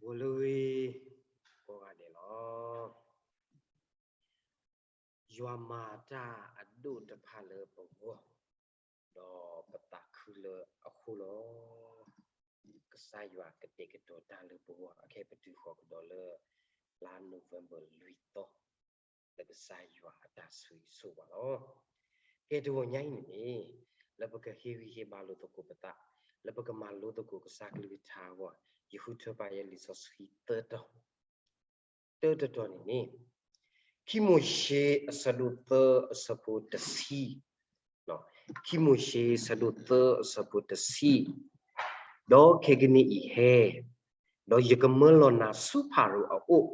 ဂီၤလၢအဂ့ၤ ကိးဂၤဒဲးလီၤ. ယွၤမၤတၢ်အဒိၣ်တဖၣ်လၢပဂီၢ်, ဒီးပသးခုလၢအဃိလီၤ. ကစၢ်ယွၤကတဲာ်ကတီၤတၢ်လၢပဂီၢ် အခဲပတုၤဃီၤကဒီးလၢ လါ November လွံၢ်သီ လၢကစၢ်ယွၤအတၢ်ဆိၣ်ဂ့ၤဆိၣ်ဝါလီၤ. ကဲတဂီၤညါအံၤန့ၣ်န့ၣ်, လၢပကဟ့ၣ်ဂံၢ်ဟ့ၣ်ဘါလိာ်သကိးပသး, လၢပကမၤလိသကိးကစၢ်ကလုၢ်ကထါအဂီၢ်, ယဃုထၢပာ်ယဲလံာ်စီဆှံသၢတီၤ, တၢတတီၤန့ၣ်န့ၣ်, ခံမိၤၡ့အဆၢဒိၣ်သၢအဆၢဖိတဆံ, ခံမိၤၡ့ ဆၢဒိၣ်သၢအဆၢဖိတဆံ, ဒီးခဲကနံၣ်အံၤဟဲ, ဒီးယကမၢလီၤနၤဆူဖၤရိၤအအိၣ်,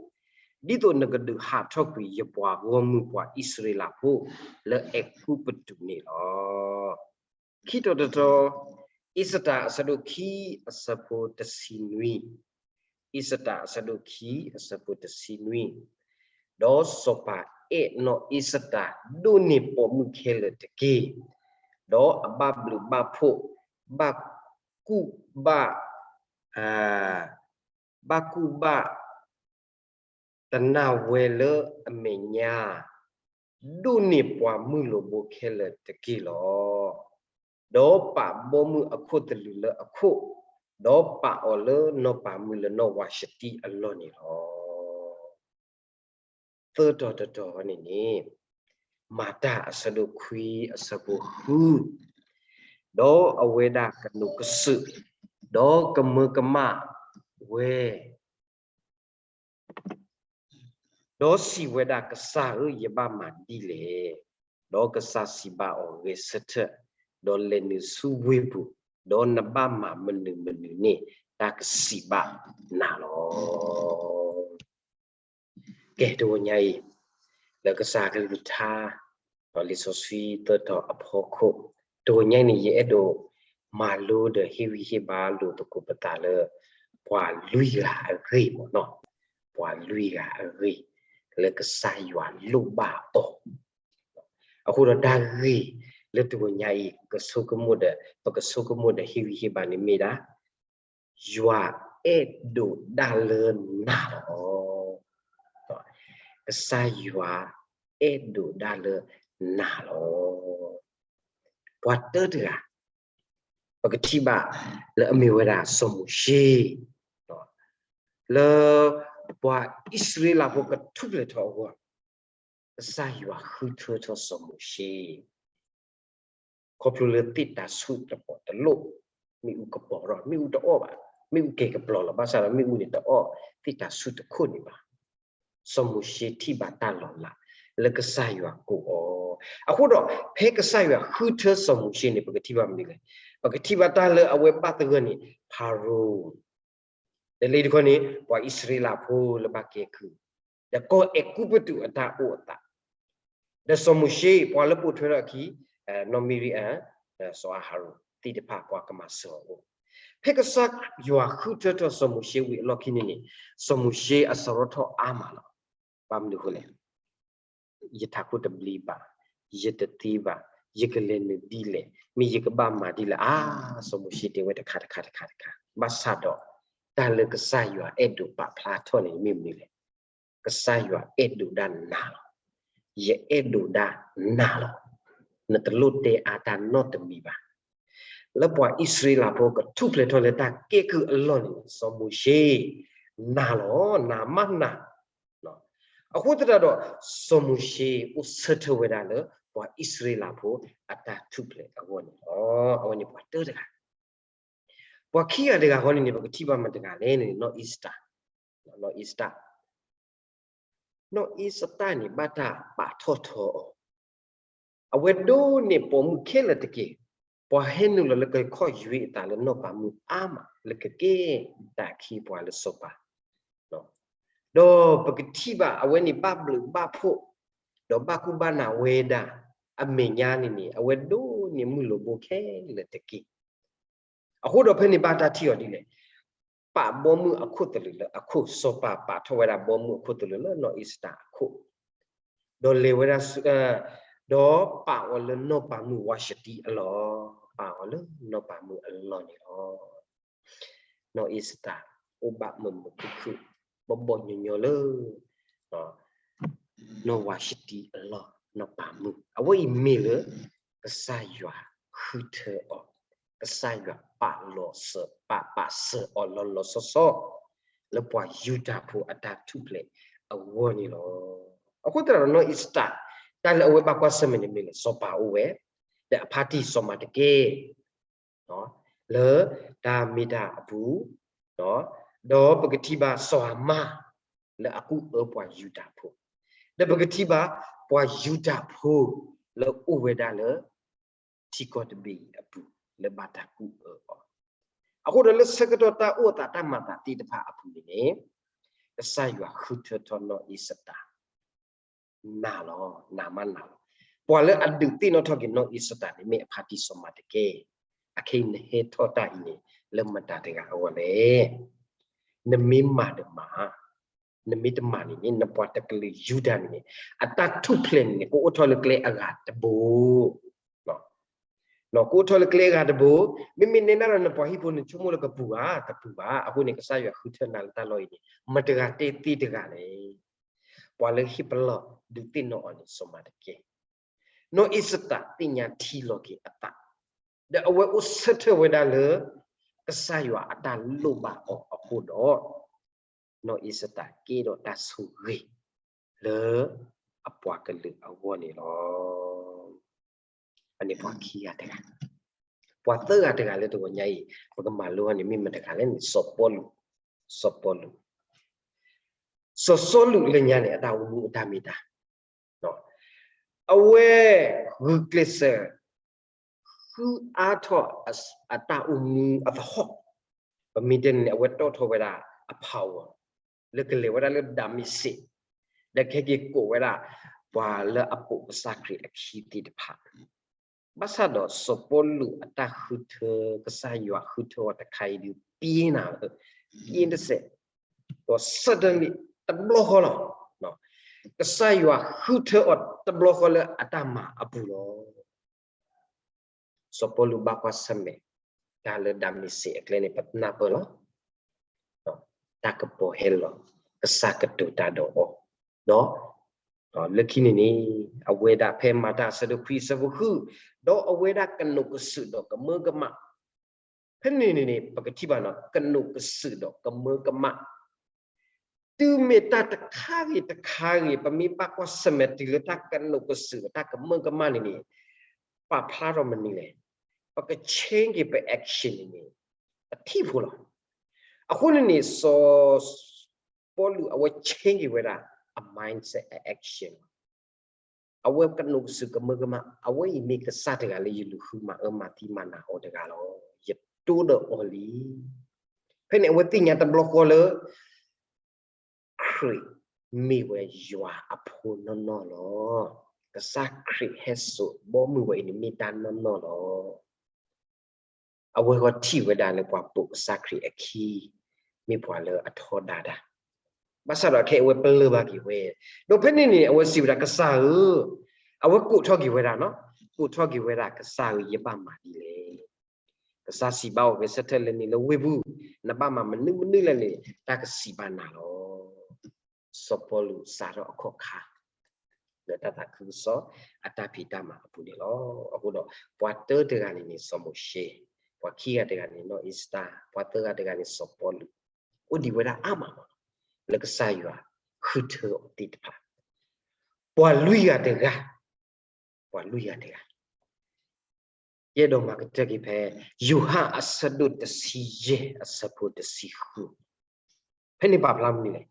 ဒ်သိးနကဒုးဟးထီၣ်ကွံာ်ယပှၤဂီၢ်မုၢ်ပှၤအံၣ်စရ့လးဖိ လၢအဲၤကူပတူးန့ၣ်လီၤ. ခံတီၤတတီၤ, အ့စတၢၤအဆၢဒိၣ်ခံအဆၢဖိတဆံနွံ, အ့စတၢၤအဆၢဒိၣ်ခံအဆၢဖိတဆံနွံ, ဒီးစီၤပၤအဲၣ်နီၢ်အ့စတၢၤဒိးန့ၢ်ပိာ်မုၣ်ခဲလၢာ်တက့ၢ်, ဒီးအဘၣ်ဘျုးဘၣ်ဖှိၣ်, ဘၣ်ကူၣ်ဘၣ်, ဘၣ်ကူၣ်ဘၣ် တနာ်ဝဲလၢအမဲာ်ညါ, ဒိးန့ၢ်ပှၤမုၢ်လိာ်ဘိခဲလၢာ်တက့ၢ်လီၤ. ဒီးပာ်ဘီမုၢ်အခိၣ်သလုးလၢအခိၣ်, ဒီးပာ်အီၤလၢနီၢ်ပၤမုၣ်လၢနီၢ်ဝၤၡတံအလီၢ်န့ၣ်လီၤ. သၢတီၤတတီၤန့ၣ်န့ၣ်, မၤတၢ်အဆၢဒိၣ်ခွံအဆၢဖိဃု, ဒီးအဝဲဒၣ်ကနိးကစုာ်, ဒီးကမၢကမၣ်ဝဲ ဒီးစံးဝဲဒၣ်, ကစၢ်ဧၢ, ယဘၣ်မၤဒ်လဲၣ်. ဒီးကစၢ်စံးဘၣ်အီၤ, ဂဲၤဆၢထၢၣ်, ဒီးလဲၤနုာ်ဆူဝ့ၢ်ပူၤ, ဒီးနဘၣ်မၤမနုၤမနုၤန့ၣ် တၢ်ကစံးဘၣ်နၤလီၤ. ကဲတဂီၤညါအံၤ, လၢကစၢ်ကလုၢ်ကထါ, ဒီးလံာ်စီဆှံသၢတီၤအဖီခိၣ်, တဂီၤညါအံၤန့ၣ် ယအဲၣ်ဒိးမၤလိဒီးဟ့ၣ်ဂံၢ်ဟ့ၣ်ဘါလိာ်သကိးပသးလၢ ပှၤလွံၢ်ဂၤအဂ့ၢ်မ့ၢ်နီၤ, ပှၤလွံၢ်ဂၤအဂ့ၢ်, လၢကစၢ်ယွၤလိၣ်ဘၣ်အီၤ. အဃိဒီးတၢ်ဂ့ၢ်လၢတဂီၤညါအံၤ ကဆိကမိၣ်ဒီး ပကဆိကမိၣ်ဒီးဟ့ၣ်ဂံၢ်ဟ့ၣ်ဘါန့ၣ်မ့ၢ်ဒၣ် ယွၤအဲၣ်ဒိးဒၣ်လၢနၤလီၤ. ကစၢ်ယွၤအဲၣ်ဒိးဒၣ်လၢနၤလီၤ. ပှၤတၢတဂၤ, ပကထံၣ်ဘၣ်လၢအမ့ၢ်ဝဲဒၣ်စီၤမိၤၡ့, လၢပှၤအံၣ်စရ့လးဖိကထူၣ်ဖျဲးထီၣ်အဂီၢ်, ကစၢ်ယွၤဃုထၢထီၣ်စီၤမိၤၡ့ ခီဖျိလၢသ့ၣ်တၤဆူၣ်တပီၤတလိၣ်, မ့ၣ်အူကပီၤထီၣ်, မ့ၣ်အူတအီၣ်ဘၣ်, မ့ၣ်အူကဲၤကပျီၤလီၤ, ဘၣ်ဆၣ်ဒီးမ့ၣ်အူန့ၣ်တအီၣ်သ့ၣ်တၤဆူၣ်တခိၣ်န့ၣ်ဘၣ်. စီၤမိၤၡ့ထံၣ်ဘၣ်တၢ်လီၤလးလၢကစၢ်ယွၤကိးအီၤ, အဃိဒီး ဖဲကစၢ်ယွၤဃုထၢစီၤမိၤၡ့န့ၣ် ပကထံၣ်ဘၣ်မနုၤလဲၣ်, ပကထံၣ်ဘၣ်တၢ်လၢအဝဲဘၣ်သဂၢၢ်န့ၣ် ဖၤရိၤ ဒီးလၢတခီန့ၣ် ပှၤအံၣ်စရ့လးဖိလၢဘၣ်ကဲကုၢ်, ဒီးကီၢ်အဲၤကူပတူးအတၢ်အိၣ်အသး, ဒီးစီၤမိၤၡ့ ပှၤလၢပိာ်ထွဲထီၣ်အခံ, နီၢ်မံရံအၣ်, စီၤအၤဟရိၣ်သ့ၣ်တဖၣ်ပှၤကမၤစၢၤအီၤအိၣ်, ဖဲကစၢ်ယွၤဃုထၢထီၣ်စီၤမိၤၡ့ဝံၤအလီၢ်ခံန့ၣ်န့ၣ်, စီၤမိၤၡ့အစရီထီၣ်အါမးလီၤ. ဘၣ်မနုၤအဃိလဲၣ် ယထးခိၣ်တဘျံးဘၣ်, ယတသ့ဘၣ်, ယကလဲၤနုာ်ဒ်လဲၣ်, မ့ၢ်ယကဘၣ်မၤဒ်လဲၣ်, အါ, စီၤမိၤၡ့တဲဝဲတခါတခါတခါတခါ, ဘၣ်ဆၣ်ဒီး တၢ်လၢကစၢ်ယွၤအဲၣ်ဒိးပာ်ဖျါထီၣ်န့ၣ်မ့ၢ်မနုၤလဲၣ်, ကစၢ်ယွၤအဲၣ်ဒိးဒၣ်နၤလီၤ. ယအဲၣ်ဒိးဒၣ်နၤလီၤ. နတလိၣ်တဲအါတၢ်နီတမံၤဘၣ်. လၢပှၤအံၣ်စရ့လးဖိကထူၣ်ဖျဲးထီၣ်လၢတၢ်ကဲကုၢ်အလီၢ်န့ၣ်, စီၤမိၤၡ့, နၤလီၤ, နၤမးနၤ အဃိသတးဒီး စီၤမိၤၡ့အိၣ်ဆၢထၢၣ်ဝဲဒၣ်လၢ ပှၤအံၣ်စရ့လးဖိအတၢ်ထူၣ်ဖျဲးအဂီၢ်န့ၣ်လီၤ. အဝဲန့ၣ်ပှၤတၢတဂၤ, ပှၤခံဂၤတဂၤဃီန့ၣ်န့ၣ် ပကထံၣ်ဘၣ်မတၤတဂၤလဲၣ်န့ၣ် နီၢ်အ့စတၢ်, နီၢ်အ့စတၢ်, နီၢ်အ့စတၢ်န့ၣ် ဘၣ်တၢ်ပာ်ထီၣ်ထီအီၤ အဝဲဒိးန့ၢ်ပိာ်မုၣ်ခဲလၢာ်တက့ၢ်. ပှၤဟဲနုာ်လီၤလၢကခီၣ်ယွ့အသးလၢနီၢ်ပၤမုၣ်အါမး လၢကကဲတၢ်ခံပှၤလၢစီၤပၤ, ဒီးပကထံၣ်ဘၣ်အဝဲန့ၣ်ဘၣ်ဘျုးဘၣ်ဖှိၣ်, ဒီးဘၣ်ကူၣ်ဘၣ်နးဝဲဒၣ်, အမဲာ်ညါန့ၣ်န့ၣ် အဝဲဒိးန့ၢ်မုၢ်လိာ်ဘိခဲလၢာ်တက့ၢ်. အဃိဒီးဖဲန့ၣ်ဘၣ်တၢ်ထံၣ်အီၤဒ်လဲၣ်, ပာ်ဘီမုၢ်အခိၣ်သလုးလၢအခိၣ်, စီၤပၤပာ်ထီၣ်ဝဲဒၣ်ဘီမုၢ်အခိၣ်သလုးလၢနီၢ်အ့စတၢ်အခိၣ်, ဒီးလဲၤဝဲဒၣ်ဆူ, ဒီးပာ်အီၤလၢနီၢ်ပၤမုၣ်ဝၤၡတံအလီၢ်, ပာ်အီၤလၢနီၢ်ပၤမုၣ်အလီၢ်န့ၣ်လီၤ. နီၢ်အ့စတၢ် အိၣ်ဘၣ်မုာ်မုာ်ခုၣ်ခုၣ် ဘီၣ်ဘီၣ်ညီညီလၢ နီၢ်ဝါၡတံအလီၢ် နီၢ်ပၤမုၣ် အဝဲအံၤမ့ၢ်လၢ ကစၢ်ယွၤဃုထၢအီၤ, ကစၢ်ယွၤပာ်လီၤစၢၤ ပာ်ပာ်စၢၤအီၤလီၤလီၤဆီဆီ လၢပှၤယူဒၤဖိအတၢ်ထူၣ်ဖျဲးအဂီၢ်န့ၣ်လီၤ. အဃိသတးဒီးနီၢ်အ့ၤစတၢ် တၢ်လၢအဝဲဘၣ်ကွၢ်ဆၢၣ်မဲာ်န့ၣ်မ့ၢ်လၢ စီၤပၤအိၣ်ဝဲ ဒီးအဖါတံၢ်စီၤမၤတကဲ လၢတၢ်မ့ၢ်တၢ်အပူၤ, ဒီးပကထံၣ်ဘၣ်စီၤဟၤမၣ် လၢအကူၣ်အၢပှၤယူဒၤဖိ, ဒီးပကထံၣ်ဘၣ်ပှၤယူဒၤဖိ လၢအိၣ်ဝဲဒၣ်လၢ ထံကီၢ်တဘ့ၣ်အံၤအပူၤ လၢဘၣ်တၢ်ကူၣ်အၢအီၤ, အဃိဒီးလၢဆၢကတီၢ်တၢ်အိၣ်သးတၢ်မၤသးသ့ၣ်တဖၣ်အပူၤန့ၣ်န့ၣ် ကစၢ်ယွၤဃုထၢထီၣ်နီၢ်အ့ၤစတၢ် နာ်လီၤ, နာ်မးနာ်လီၤ. ပှၤလၢအဒုးသ့ၣ်နီၣ်ထီၣ်က့ၤနီၢ်အ့ၤစတၢ်န့ၣ် မ့ၢ်အဖါတံၢ်စီၤမၤတကဲ, အခဲအံၤနဟဲထီၣ်တၢ်အံၤန့ၣ် လၢမတၤတဂၤအဂီၢ်လဲၣ်. နမ့ၢ်မၤဒီးမၤ, နမ့ၢ်တမၤန့ၣ်န့ၣ် နပှၤတကလုာ်ယူဒၤန့ၣ်န့ၣ် အတၢ်ထူၣ်ဖျဲးန့ၣ်န့ၣ် ကအိၣ်ထီၣ်လၢကျဲအဂၤတဘိ ကအိၣ်ထီၣ်လၢကျဲအဂၤတဘိ, မ့မ့ၢ်နဲဒၣ်ဒီးနပှၤဟံၣ်ဖိနဆိကမိၣ်လၢကပူၤဧါ, တပူၤဘၣ်. အဃိန့ၣ် ကစၢ်ယွၤဃုထၢနၤလၢတၢ်လီၢ်အံၤန့ၣ် မတၤတဂၤတဲသ့တဂၤလဲၣ်. ပှၤလၢဟ့ၣ်ပလီၢ်ဒုးသ့ၣ်နီၣ်အီၤန့ၣ် စီၤမၤတကဲ. နီၢ်အ့ၤစတၢ်သ့ၣ်ညါထံလီၤက့ၤအသး, ဒီးအဝဲအိၣ်ဆၢထၢၣ်ဝဲဒၣ်လၢ ကစၢ်ယွၤအတၢ်လိၣ်ဘၣ်အီၤအဃိဒီး နီၢ်အ့ၤစတၢ်ကဲထီၣ်တၢ်ဆိၣ်ဂ့ၤ လၢအပှၤကလုာ်အဂီၢ်န့ၣ်လီၤ. အန့ၣ်ပှၤခံဂၤတဂၤ, ပှၤသၢဂၤတဂၤလၢတဂီၤညါအံၤ ပကမၤလိန့ၣ် မ့ၢ်မတၤတဂၤလဲၣ်န့ၣ် စီၤပီလူး, စီၤပီလူး, စီၤစီလူးလၢညါန့ၣ် အတၢ်အိၣ်မူအတၢ်မ့ၢ်တၢ် အဝဲဂုာ်ကျဲးစၢး ဃုအါထီၣ်အတၢ်အိၣ်မူအသဟီၣ်, ပမ့ၢ်တဲန့ၣ် အဝဲတီၣ်ထီၣ်ဝဲဒၣ်အ power လၢကလဲၤဝဲဒၣ်လၢဒၤမ့းစ့း, ဒီးကဟဲက့ၤကိးဝဲဒၣ် ပှၤလၢအပိာ်ကစၢ်ခရံာ်အခံသ့ၣ်တဖၣ်, ဘၣ်ဆၣ်ဒီးစီၤပီလူးအတၢ်ဃုထၢ ကစၢ်ယွၤဃုထၢအီၤတခါအံၤဒုး ပ့ၤနၤလၢ ပ့ၤတစဲး, ဒီး suddenly တဘျီဃီလီၤ. ကစၢ်ယွၤဃုထၢအီၤတဘျီဃီလၢအတၢ်မၤအပူၤလီၤ. စီၤပီလူးဘၣ်ကွၢ်ဆၢၣ်မဲာ် တၢ်လၢဒၤမ့းစ့းအကျဲန့ၣ် ပနၢ်ပၢၢ်လီၤ. တၢ်ကပီၤဟဲလီၤ, ကစၢ်ကတိၤတၢ်ဒီးအီၤ, ဒီး လၢခံန့ၣ်န့ၣ် အဝဲဒၣ်ဖဲမၤတၢ်အဆၢဒိၣ်ခွံအဆၢဖိဃု, ဒီးအဝဲဒၣ်ကနိးကစုာ်ဒီးကမၢကမၣ်, ဖဲန့ၣ်န့ၣ်န့ၣ် ပကထံၣ်ဘၣ်နီၤ ကနိးကစုာ်ဒီးကမၢကမၣ်, တုၤမ့ၢ်တၢ်တခါဂ့ၤတခါဂ့ၤ ပမ့ၢ်ဘၣ်ကွၢ်ဆၢၣ်မဲာ်တုၤလၢတၢ်ကနိးကစုာ်ဒီးတၢ်ကမၢကမၣ်န့ၣ်န့ၣ် ပာ်ဖျါထီၣ်မနုၤလဲၣ်, ပက change က့ၤပ action န့ၣ်န့ၣ် ပထံၣ်ဖိလီၤ. အဃိန့ၣ်န့ၣ် စီၤပီလူးအဝဲ change က့ၤဝဲဒၣ် အ mindset အ action လီၤ. အဝဲကနိးကစုာ်ကမၢကမၣ်, အဝဲအံၤမ့ၢ်ကစၢ်တဂၤလၢယလူၤဃုမၤအၢမၤသံမၤနးအီၤတဂၤလီၤ. ယတိၢ်ဒီးအီၤလံ. ဖဲန့ၣ်အဝဲသ့ၣ်ညါတဘျီဃီလၢ ခရံာ်မ့ၢ်ဝဲယွၤအဖိနီၢ်နီၢ်လီၤ. ကစၢ်ခရံာ်ဟဲစိာ်ဘီမုၢ်ဝဲအံၤန့ၣ်မ့ၢ်တၢ်နီၢ်နီၢ်လီၤ. အဝဲဂီၢ်ထံၣ်ဝဲဒၣ်လၢပှၤပိာ်ကစၢ်ခရံာ်အခံ မ့ၢ်ပှၤလၢအထီဒါတၢ်, ဘၣ်ဆၣ်ဒီးခဲအံၤအဝဲပလၢၢ်ဘၣ်က့ၤဝဲ, ဒီးဖဲန့ၣ်န့ၣ် အဝဲစံးဝဲဒၣ်ကစၢ်ဧၢ, အဝဲကိးထီၣ်က့ၤဝဲဒၣ်နီၤ, ကိးထီၣ်က့ၤဝဲဒၣ်ကစၢ်ဧၢ ယဘၣ်မၤဒ်လဲၣ်. ကစၢ်စံးဘၣ်အီၤ ဂဲၤဆၢထၢၣ်လၢနံၤလၢဝ့ၢ်ပူၤ, နဘၣ်မၤမနုၤမနုၤလဲၣ်န့ၣ် တၢ်ကစံးဘၣ်နၤလီၤ. စီၤပီလူးစးထီၣ်အခီၣ်ခါ လၢတၢ်သးခုကစီၣ် အတၢ်ဖံးတၢ်မၤအပူၤန့ၣ်လီၤ. အဃိဒီး ပှၤတၢတဂၤန့ၣ်န့ၣ် စီၤမိၤၡ့, ပှၤခံဂၤတဂၤန့ၣ် နီၢ်အ့ၤစတၢ်, ပှၤသၢဂၤတဂၤန့ၣ် စီၤပီလူး, အိၣ်ဒံးဝဲဒၣ်အါမးမး လၢကစၢ်ယွၤဃုထၢအီၤသ့ၣ်တဖၣ်, ပှၤလွံၢ်ဂၤတဂၤ, ပှၤလွံၢ်ဂၤတဂၤ ယအဲၣ်ဒိးမၤကတၢၢ်က့ၤဖဲ ယိၤဟၣ်အဆၢဒိၣ်တဆံယဲၢ်အဆၢဖိတဆံဃု, ဖဲန့ၣ်ပာ်ဖျါမနုၤလဲၣ်,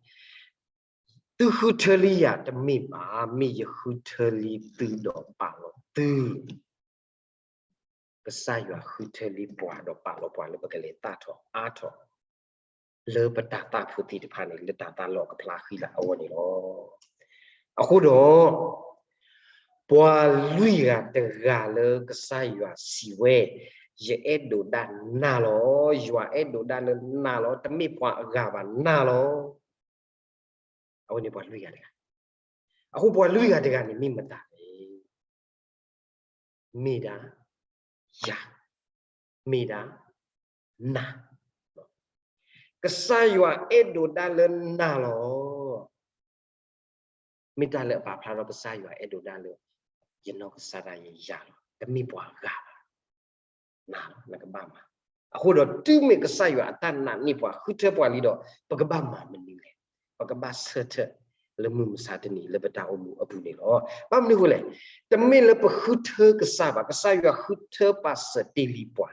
သုဃုထၢလံယၤတမ့ၢ်ဘၣ်, မ့ၢ်ယဃုထၢလံသုဒီးပာ်လီၤသု ကစၢ်ယွၤဃုထၢလံပှၤဒီးပာ်လီၤပှၤလၢပကလဲၤသၣ်ထီၣ်အါထီၣ် လၢပတၤသၣ်ဖိသ့ၣ်တဖၣ်န့ၣ် လၢတၤသၣ်လီၢ်ကဖျါဃံလၤအဂီၢ်န့ၣ်လီၤ. အဃိဒီး ပှၤလွံၢ်ဂၤတဂၤလၢကစၢ်ယွၤစံးဝဲ, ယအဲၣ်ဒိးဒၣ်နၤလီၤ, ယွၤအဲၣ်ဒိးဒၣ်လၢနၤလီၤ, တမ့ၢ်ပှၤအဂၤဘၣ်နၤလီၤ. အဝဲန့ၣ်ပှၤလွံၢ်ဂၤတဂၤ, အဃိပှၤလွံၢ်ဂၤတဂၤန့ၣ်မ့ၢ်မတၤလဲၣ်. မ့ၢ်ဒၣ်ယၤ, မ့ၢ်ဒၣ်နၤ, ကစၢ်ယွၤအဲၣ်ဒိးဒၣ်လၢနၤလီၤ. မ့ၢ်တၢ်လၢအပာ်ဖျါထီၣ်ကစၢ်ယွၤအဲၣ်ဒိးဒၣ်လၢ ယနီၢ်ကစၢ်ဒၣ်ယဲယၤလီၤ, တမ့ၢ်ပှၤဂၤဘၣ်. နၤလီၤ နကဘၣ်မၤ. အဃိဒီးတုၤမ့ၢ်ကစၢ်ယွၤအတၢ်နာ်န့ၢ်ပှၤ ဃုထၢပှၤလံဒီး ပကဘၣ်မၤမနုၤလဲၣ်. ပကဘၣ်ဆၢထၢၣ်လၢမုၢ်မဆါတနံၤလၢပတၢ်အိၣ်မူအပူၤန့ၣ်လီၤ. ဘၣ်မနုၤအဃိလဲၣ်, တမ့ၢ်လၢပဃုထၢကစၢ်ဘၣ်, ကစၢ်ယွၤဃုထၢပာ်စၢၤတ့ၢ်လံပှၤ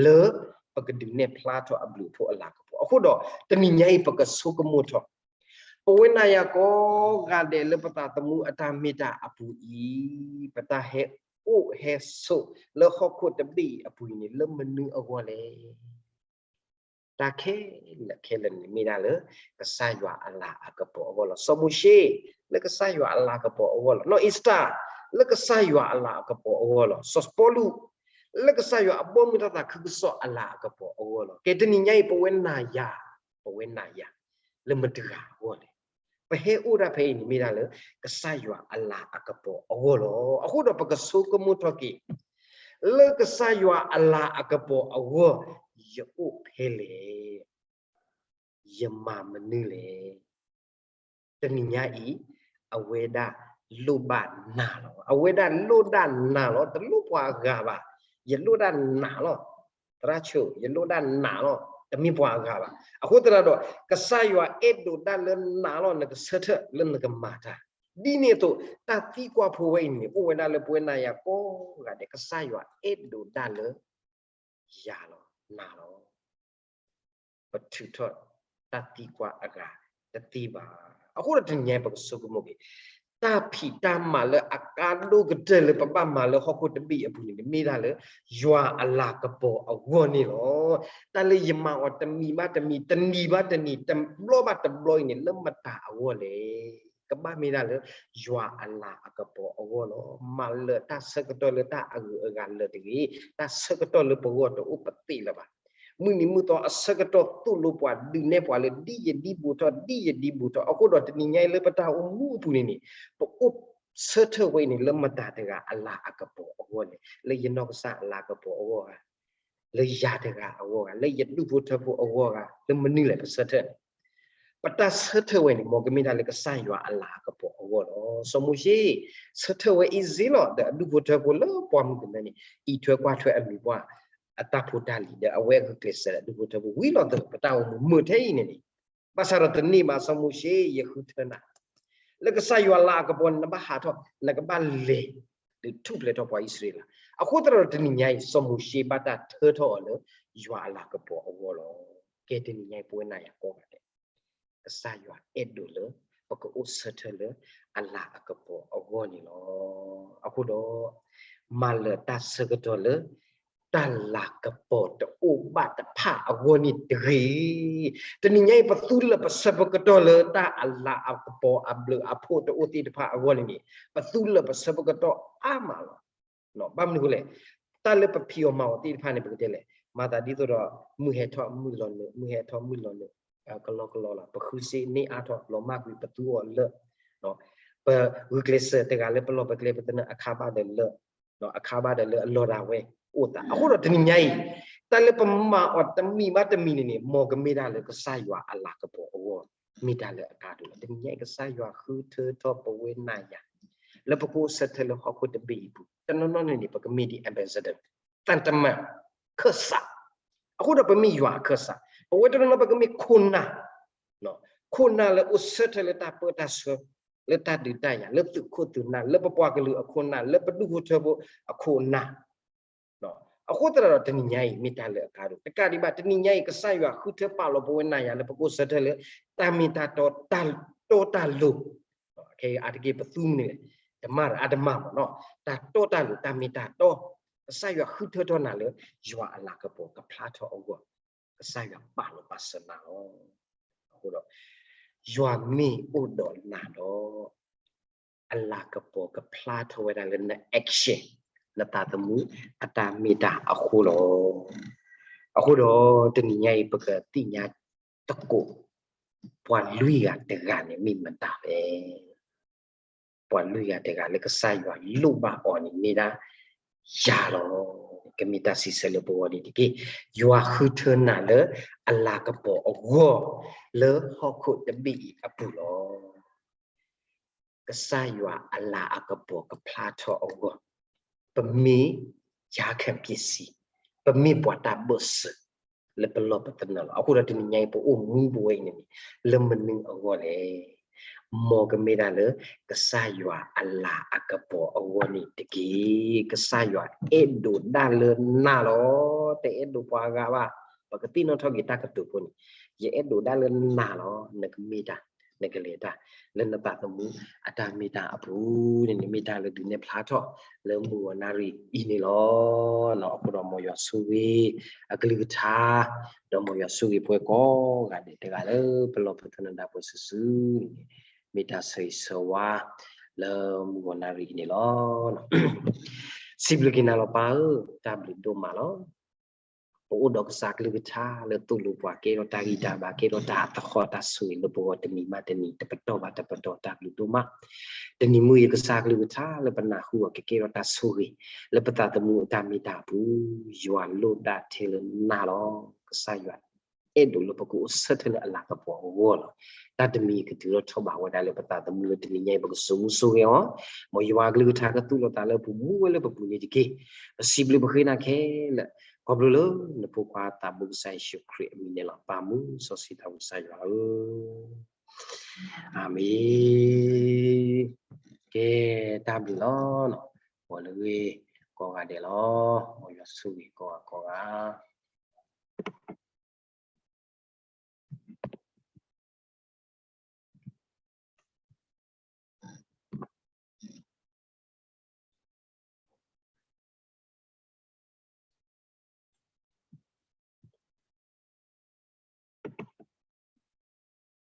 လၢပကဒုးနဲၣ်ဖျါထီၣ်အဘျုးအဖှိၣ်အလၤကပီၤ. အဃိဒီး တနံၤညါအံၤ ပကဆိကမိၣ်ထီၣ် ပဝဲနၤယၤကိးဂၤဒဲးလၢပသးသမူအတၢ်မ့ၢ်တၢ်အပူၤအံၤ, ပတၢ်ဟဲအိၣ်ဟဲဆိးလၢဟီၣ်ခိၣ်တဘ့ၣ်အံၤအပူၤအံၤန့ၣ် လၢမနုၤအဂီၢ်လဲၣ်. တၢ်ခဲလၢာ်ခဲလၢာ်န့ၣ်မ့ၢ်ဒၣ်လၢ ကစၢ်ယွၤအလၤအကပီၤအဂီၢ်လီၤ. စီၤမိၤၡ့ လၢကစၢ်ယွၤအလၤကပီၤအဂီၢ်လီၤ. နီၢ်အ့ၤစတၢ် လၢကစၢ်ယွၤအလၤအကပီၤအဂီၢ်လီၤ. စီၤပီလူး လၢကစၢ်ယွၤအဘီမုၢ်တၢ်သးခုကစီၣ်အလၤအကပီၤအဂီၢ်လီၤ. ကဲတနံၤညါအံၤ ပဝဲနၤယၤ, ပဝဲနၤယၤ လၢမတဂၤအဂီၢ်လဲၣ်. ပဟဲအိၣ်ဒၣ်ဖဲအံၤန့ၣ်မ့ၢ်ဒၣ်လၢ ကစၢ်ယွၤအလၤအကပီၤအဂီၢ်လီၤ. အဃိဒီးပကဆိကမိၣ်ထီၣ်က့ၤ လၢကစၢ်ယွၤအလၤအကပီၤအဂီၢ် ယအိၣ်ဖဲလဲၣ်. ယမၤမနုၤလဲၣ်. တနံၤညါအံၤ အဝဲဒၣ်လိၣ်ဘၣ်နၤလီၤ. အဝဲဒၣ်လိၣ်ဒၣ်နၤလီၤ. တလိၣ်ပှၤအဂၤဘၣ်. ယလိၣ်ဒၣ်နၤလီၤ. သရၣ်ဆိ, ယလိၣ်ဒၣ်နၤလီၤ. တမ့ၢ်ပှၤအဂၤဘၣ်. အဃိသတးဒီး ကစၢ်ယွၤအဲၣ်ဒိးဒၣ်လၢနၤလီၤ. နကဆၢထၢၣ်လၢနကမၤတၢ်. ဒ်န့ၣ်အသိး တၢ်သံကွၢ်ဖိဝဲအံၤန့ၣ် အိၣ်ဝဲဒၣ်လၢပဝဲနၤယၤကိးဂၤဒဲး ကစၢ်ယွၤအဲၣ်ဒိးဒၣ်လၢ ယၤလီၤ, နၤလီၤ. ပထုးထီၣ်တၢ်သံကွၢ်အဂၤတသ့ဘၣ်. အဃိဒီးတနံၤညါအံၤ ပကဆိကမိၣ်က့ၤ တၢ်ဖံးတၢ်မၤလၢအကါဒိၣ်ကတၢၢ်လၢပဘၣ်မၤလၢဟီၣ်ခိၣ်တဘ့ၣ်အပူၤန့ၣ် မ့ၢ်ဒၣ်လၢ ယွၤအလၤကပီၤအဂီၢ်န့ၣ်လီၤ. တၢ်လၢယမၤအီၤတမံၤဘၣ်တမံၤ, တနံၤဘၣ်တနံၤ, တဘျီဘၣ်တဘျီအံၤန့ၣ် လၢမတၤအဂီၢ်လဲၣ်. ကဘၣ်မ့ၢ်ဒၣ်လၢ ယွၤအလၤအကပီၤအဂီၢ်လီၤ. မၤလၢာ်တၢ်ဆၢကတီၢ်လၢတၢ်အဂုၤအဂၤလၢာ်တဂ့ၤ, တၢ်ဆၢကတီၢ်လၢပဂီၢ်တအိၣ်ပသ့လၢၤဘၣ်. မုၢ်နံၤမုၢ်သီအဆၢကတီၢ်သိၣ်လိပှၤ ဒုးနဲၣ်ပှၤလၢ ဒ်ယဒ်ဘူးထီၣ် ဒ်ယဒ်ဘူးထီၣ်. အဃိဒီးတနံၤညါအံၤလၢပတၢ်အိၣ်မူအပူၤန့ၣ်န့ၣ် ပအိၣ်ဆၢထၢၣ်ဝဲအံၤန့ၣ် လၢမတၤတဂၤအလၤအကပီၤအဂီၢ်လဲၣ်. လၢယနီၢ်ကစၢ်အလၤကပီၤအဂီၢ်ဧါ, လၢယၤတဂၤအဂီၢ်ဧါ, လၢယဒူၣ်ဖိထၢဖိအဂီၢ်ဧါ, လၢမနုၤလဲၣ်ပဆၢထၢၣ်န့ၣ်. ပတၢ်ဆၢထၢၣ်ဝဲန့ၣ် မ်ကမ့ၢ်ဒၣ်လၢကစၢ်ယွၤအလၤအကပီၤအဂီၢ်လီၤ. စီၤမိၤၡ့ ဆၢထၢၣ်ဝဲ easy လီၤ. ဒီးအဒူၣ်ဖိထၢဖိလၢပှၢ်မုၢ်ကမဲန့ၣ် အံးထွဲကွၢ်ထွဲအမံၤပှၢ် အတၢ်ဖိတၢ်လံၤ ဒီးအဝဲအဂုာ်ကျဲးစၢးဒီးအဒူၣ်ဖိထၢဖိဝံၤလီၤ. ဒီးပတၢ်အိၣ်မူမုာ်ထဲအံၤန့ၣ်န့ၣ် ဘၣ်ဆၣ်ဒီးတန့ၢ်ဘၣ်. စီၤမိၤၡ့ ယဃုထၢနၤ လၢကစၢ်ယွၤလၤအကပီၤန့ၣ် နဘၣ်ဟးထီၣ် နကဘၣ်လဲၤ ဒုးထူၣ်ဖျဲးထီၣ်ပှၤအံၣ်စရ့လး. အဃိသတးဒီးတနံၤညါအံၤ စီၤမိၤၡ့ဘၣ်တၢ်ထၢထီၣ်အီၤလၢ ယွၤအလၤကပီၤအဂီၢ်လီၤ. ကဲတနံၤညါအံၤ ပဝဲနၤယၤကိးဂၤဒဲး ကစၢ်ယွၤအဲၣ်ဒိးလၢ ပကအိၣ်ဆၢထၢၣ်လၢအလၤအကပီၤအဂီၢ်န့ၣ်လီၤ. အဃိဒီး မၤလၢာ်တၢ်ဆၢကတီၢ်လၢ တၢ်လၤကပီၤတအိၣ်ဘၣ်တဖၣ်အဂီၢ်န့ၣ်တဂ့ၤ. တနံၤညါအံၤ ပသူလၢာ်ပဆၢကတီၢ်လၢတၢ်အလၤအကပီၤအဘျုးအဖှိၣ်တအိၣ်သ့ၣ်တဖၣ်အဂီၢ်န့ၣ်န့ၣ် ပသူလၢာ်ပဆၢကတီၢ်အါမးလီၤ. ဘၣ်မနုၤအဃိလဲၣ်, တၢ်လၢပဖံးအီၤမၤအီၤသ့ၣ်တဖၣ်န့ၣ် ပကတဲလဲၣ်, မၤသးဒ်သိးဒီး မုၢ်ဟဲထီၣ်မုၢ်လီၤနုာ်, မုၢ်ဟဲထီၣ်မုၢ်လီၤနုာ်, ကလီကလီလီၤ. ပဃုစ့န့ၢ်အါထီၣ် လီၤမၢ်ကွံာ် ပသူအီၤလၢာ်, ပဂုာ်ကျဲးစၢးတဂၤလၢပလီၢ်ပကျဲပသနၢၣ်အခါဘၣ်ဒီးလၢာ်, အခါဘၣ်ဒီးလၢအလီၤဒၣ်ဝဲအိၣ်သး. အဃိဒီးတနံၤညါအံၤ တၢ်လၢပမၤအီၤတမံၤဘၣ်တမံၤန့ၣ်န့ၣ် မ်ကမ့ၢ်ဒၣ်လၢကစၢ်ယွၤအလၤကပီၤအဂီၢ် မ့ၢ်တၢ်လၢအကါဒိၣ်လီၤ. တနံၤညါအံၤ ကစၢ်ယွၤဃုထၢထီၣ်ပဝဲနၤယၤ လၢပကအိၣ်ဆၢထၢၣ်လၢဟီၣ်ခိၣ်တဘ့ၣ်အံၤပူၤ, တနီၤနီၤန့ၣ်န့ၣ် ပကမ့ၢ်ဒ် ambassador သံတမန် ခၢၣ်စး, အဃိဒီးပမ့ၢ်ယွၤအခၢၣ်စး, ပဝဲတနီၤနီၤပကမ့ၢ်ခိၣ်နၢ်, ခိၣ်နၢ်လၢအိၣ်ဆၢထၢၣ်လၢတၢ်ပၢတၢ်ဆှၢ, လၢတၢ်ဒုးတၢ်ယၤ, လၢသုးခိၣ်သုးနၢ်, လၢပပှၤကလုာ်အခိၣ်နၢ်, လၢပဒူၣ်ဖိထၢဖိအခိၣ်နၢ် အဃိသတးဒီးတနံၤညါအံၤ မ့ၢ်တၢ်လၢအကါဒိၣ်, တကးဒံးဘၣ် တနံၤညါအံၤ ကစၢ်ယွၤဃုထၢပာ်လီၤပဝဲနၤယၤလၢပကအိၣ်ဆၢထၢၣ်လၢ တၢ်မ့ၢ်တၢ်တီ တၢ်တီတၢ်လိၤ, ခဲအံၤအါတက့ၢ်ပသူမနုၤလဲၣ်, တမၤဒီးအါတမၤမ့ၢ်နီၤ, တၢ်တီတၢ်လိၤ တၢ်မ့ၢ်တၢ်တီ, ကစၢ်ယွၤဃုထၢထီၣ်နၤလၢ ယွၤအလၤကပီၤကဖျါထီၣ်အဂီၢ်, ကစၢ်ယွၤပာ်လီၤပာ်စၢၤနၤလီၤ. အဃိဒီး ယွၤမ့ၢ်အိၣ်ဒီးနၤဒီး အလၤကပီၤကဖျါထီၣ်ဝဲဒၣ်လၢန action နသးသမူအတၢ်မ့ၢ်တၢ်အဃိလီၤ. အဃိဒီးတနံၤညါအံၤ ပကသ့ၣ်ညါသကိး ပှၤလွံၢ်ဂၤတဂၤန့ၣ်မ့ၢ်မတၤလဲၣ်. ပှၤလွံၢ်ဂၤတဂၤလၢကစၢ်ယွၤလိၣ်ဘၣ်အီၤန့ၣ်မ့ၢ်ဒၣ်ယၤလီၤ. ကမ့ၢ်တၢ်စံးဆၢလၢပဂီၢ်န့ၣ်တက့ၢ်. ယွၤဃုထၢနၤလၢအလၤကပီၤအဂီၢ် လၢဟီၣ်ခိၣ်တဘ့ၣ်အံၤအပူၤလီၤ. ကစၢ်ယွၤအလၤအကပီၤကဖျါထီၣ်အဂီၢ်, ပမ့ၢ်ယါခဲပ့ၣ်စံ, ပမ့ၢ်ပှၤတၢ်ဘၢၣ်စၢၤ လၢပလီၢ်ပသနၢၣ်လီၤ. အဃိဒီးတနံၤညါအံၤ ပအိၣ်မူပဝဲအံၤန့ၣ် လၢမနုၤအဂီၢ်လဲၣ်. မ်ကမ့ၢ်ဒၣ်လၢ ကစၢ်ယွၤအလၤအကပီၤအဂီၢ်န့ၣ်တက့ၢ်. ကစၢ်ယွၤအဲၣ်ဒိးဒၣ်လၢနၤလီၤ. တအဲၣ်ဒိးပှၤဂၤဘၣ်. ပကသ့ၣ်နီၣ်ထီၣ်က့ၤတၢ်ကတိၤဖိန့ၣ်, ယအဲၣ်ဒိးဒၣ်လၢနၤလီၤ. နကမ့ၢ်တၢ်, နကလဲၤတၢ် လၢနသးသမူအတၢ်မ့ၢ်တၢ်အပူၤန့ၣ် မ့ၢ်တၢ်လၢဒုးနဲၣ်ဖျါထီၣ် လၢမုၢ်ဂီၤနၣ်ရံၣ်အံၤန့ၣ်လီၤ. အဃိဒီးမ်ယွၤဆိၣ်ဂ့ၤအကလုၢ်ကထါ, ဒီးမ်ယွၤဆိၣ်ဂ့ၤပှၤကိးဂၤဒဲးတဂၤလၢပလီၢ်ပသနၢၣ်ဒၣ်ပှၤစုာ်စုာ်န့ၣ်, မ့ၢ်တၢ်ဆၢဂ့ၤဆၢဝါ လၢမုၢ်ဂီၤနၣ်ရံၣ်အံၤန့ၣ်လီၤ. စံးဘျုးက့ၤနၤလီၤပၢ်ဧၢ, တၢ်ဘျုးဒိၣ်မးလီၤ. ပအိၣ်ဒီးကစၢ်ကလုၢ်ကထါလၢသိၣ်လိပှၤ ကဲထီၣ်တၢ်ဂံၢ်တၢ်ဘါ ကဲထီၣ်တၢ်အသဟီၣ်တၢ်ဆိၣ်ဂ့ၤလၢပဂီၢ်တနံၤဘၣ်တနံၤ တပတီၢ်ဘၣ်တပတီၢ် တၢ်ဘျုးဒိၣ်မး. တနံၤမုၢ်ယကစၢ်ကလုၢ်ကထါလၢပနၢ်ဟူအီၤ ကကဲထီၣ်တၢ်ဆိၣ်ဂ့ၤ လၢပသးသမူအတၢ်မ့ၢ်တၢ်အပူၤ, ယွၤလိၣ်ဒၣ်ထဲလၢနၤလီၤ. ကစၢ်ယွၤ အဲၣ်ဒိးလၢပကအိၣ်ဆၢထၢၣ်လၢအလၤကပီၤအဂီၢ်လီၤ. တၢ်တမံၤကတုၤထီၣ်ထီၣ်ဘၣ်ဝဲဒၣ်လၢပသးသမူလၢတနံၤညါအံၤ ပကစိာ်မူစိာ်ဂဲၤအီၤ, မ်ယွၤကလုၢ်ကထါကသူၣ်လီၤသးလၢပူၤ မူဝဲလၢပပူၤန့ၣ်တက့ၢ်. ပစံးဘျုးပဃ့နၤခဲလၢာ် ခီဖျိလၢနဖိခွါသးဘိကစၢ်ယ့ၣ်ၡူးခရံာ်အမံၤန့ၣ်လီၤ. ပၢ်မုၢ်စီဆှံသးဘိကစၢ်ယွၤဧၢ, အၤမ့ၣ်. ကဲ, တၢ်ဘျုးလီၤ. မ်လၢဂ့ၤကိးဂၤဒဲးလီၤ. မ်ယွၤဆိၣ်ဂ့ၤကိးဂၤကိးဂၤ.